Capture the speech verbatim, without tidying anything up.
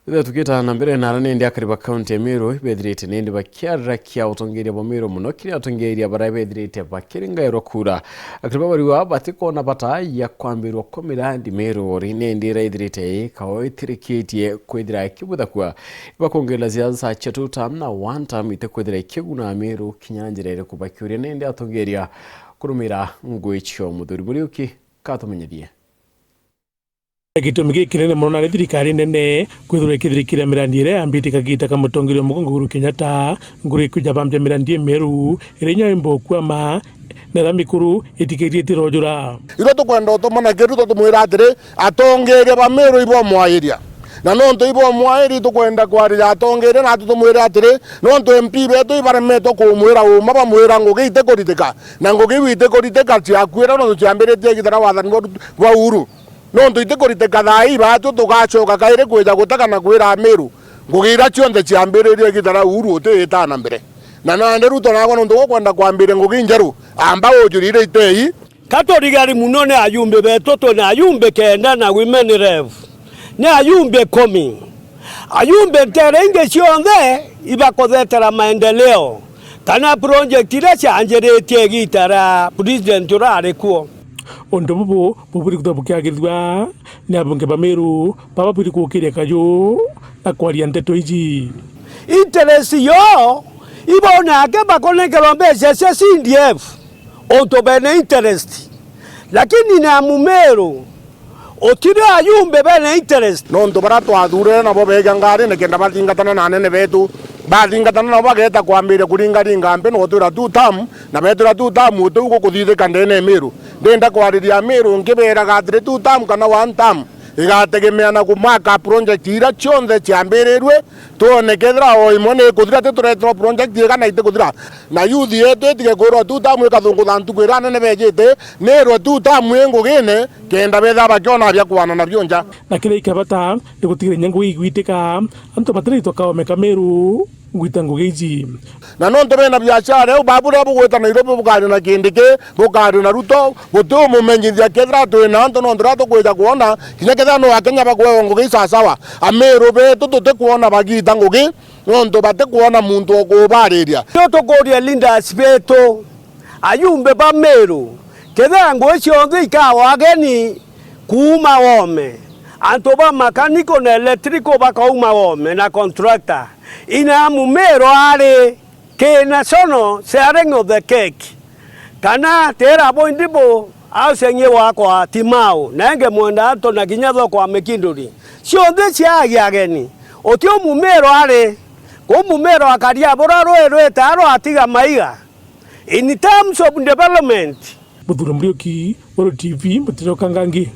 Ithira tukiita na mbere, na ara nindi akari ba kaunti ya Meru ibethirite nindi bakiarakia utongeria bwa Meru, muno kiria atongeria baria bethirite bakiringairwa kura. Akari ba bariwa batikona bata ya kwambirwa kwa mirandi Meru ori nindi iraithirite ikao itirikitie kwithira ikibuthakua. Ibakwongerera siasa cia two term na one term itikwithira ikiguna Meru kinya na njira iriku, bakiuria nindi atongeria kurumira ngui cio Muthuri Muriuki katumenyithie. Gitumi gikinene mono nari thirikari nene kwithirwa ikithirikiria mirandi iria yambite kagita ka mutongeria wa mugongo Uhuru Kenyatta, nguri ikwija bambia mirandi imeru iria inya imba ukwama, na iria mikuru itikirie itirojura. Irio tukwenda utumana kiri, tutumwira atiri, atongeria ba Meru ibomwairia. Na nontu ibomwairia, tukwenda kwariria atongeria, natu tumwire atiri, nontu M P betu ibaremetwe kumwira uma, bamwira ngugi itikuritika. Na ngugi iu itikuritika ciakuira nontu ciambiritie igita ria wathani bwa Ruto, bwa Uhuru. Nontu itikuritika thaa ii, baatu tugacoka kairi kwija gutaka na kwira Amiru, ngugi iria cionthe ciambiririe igita ria Uhuru utiitaa na mbere. Na nandi Ruto naagwe nontu gukwenda kwambiria ngugi injeru, amba ujuri iria itei. Ka turigari muno ni ayumbi betu, twina ayumbi kenda na women rep ni ayumbi ikumi. Ayumbi nteere ingi cionthe ibakuthetera maendeleo, kana project iria cianjiritie igita ria president urari kuo. Untu bubu buburi kwithirwa bukiagirithua ni abunge ba Meru baba buri gukiria kaju na kwaria nteto iji. Interest yo ibo nake bakonekerwa mbeca cia C D F untu bene interest, lakini na Mumeru utiri ayumbe bene interest. Nontu baria twathuurire nabo beeja ngari nikenda bathingatana na anene beetu, bathingatana nabo bageeta kwambiria kuringaringa mpi na gutwira two term, na beetwira two term uti u gukuthithika ndeene ya Meru. Ndenda kwariria Meru nkibeeraga atiri two term kana one term igategemea na kumaka project iria cionthe ciambirirue, twone kethira o imwe ni ikuthira, ti tureterwa project igana itikuthira. Na youth yetu itige kwirwa two term ikathungutha ntuku iria anene beejite, niirwe two term i ngugine, kenda beethira bakiona bia kwana nabio nja. Na kiria ikabata ni gutigira inya ngugi igwitika, antu batiraitwa kaome ka Meru gwita ngugi iji. Na nontu bena biashara iu, babu riria bugwita Nairobi bukari na Kindiki, bukari na Ruto, guti umumenyithia kethira twina antu, nontu riria tukwija kwona, kinya kethira no Akenya bakwewa ngugi isasawa, Amiru betu tutikwona bagiita ngugi, nontu batikwona muntu wa kubariria. Riu tukuria leaders betu, ayumbe ba Meru, kethira ngugi cionthe ikawa ageni kuuma Wome, antu ba mechanical na electrical bakauma Wome na contractor, ina Mumeru ari ki national sharing of the cake, kana tera bo indi bo au sengie wakwa Timau, na inge mwenda antu na kinya thoko ya Mikinduri. Cionthe ciagia ageni. Uti u Mumeru ari, ku Mumeru akaria bura rui rwita rwatiga maiga. In terms of development. Muthuri Muriuki, Weru T V, Mutiro Kangangi.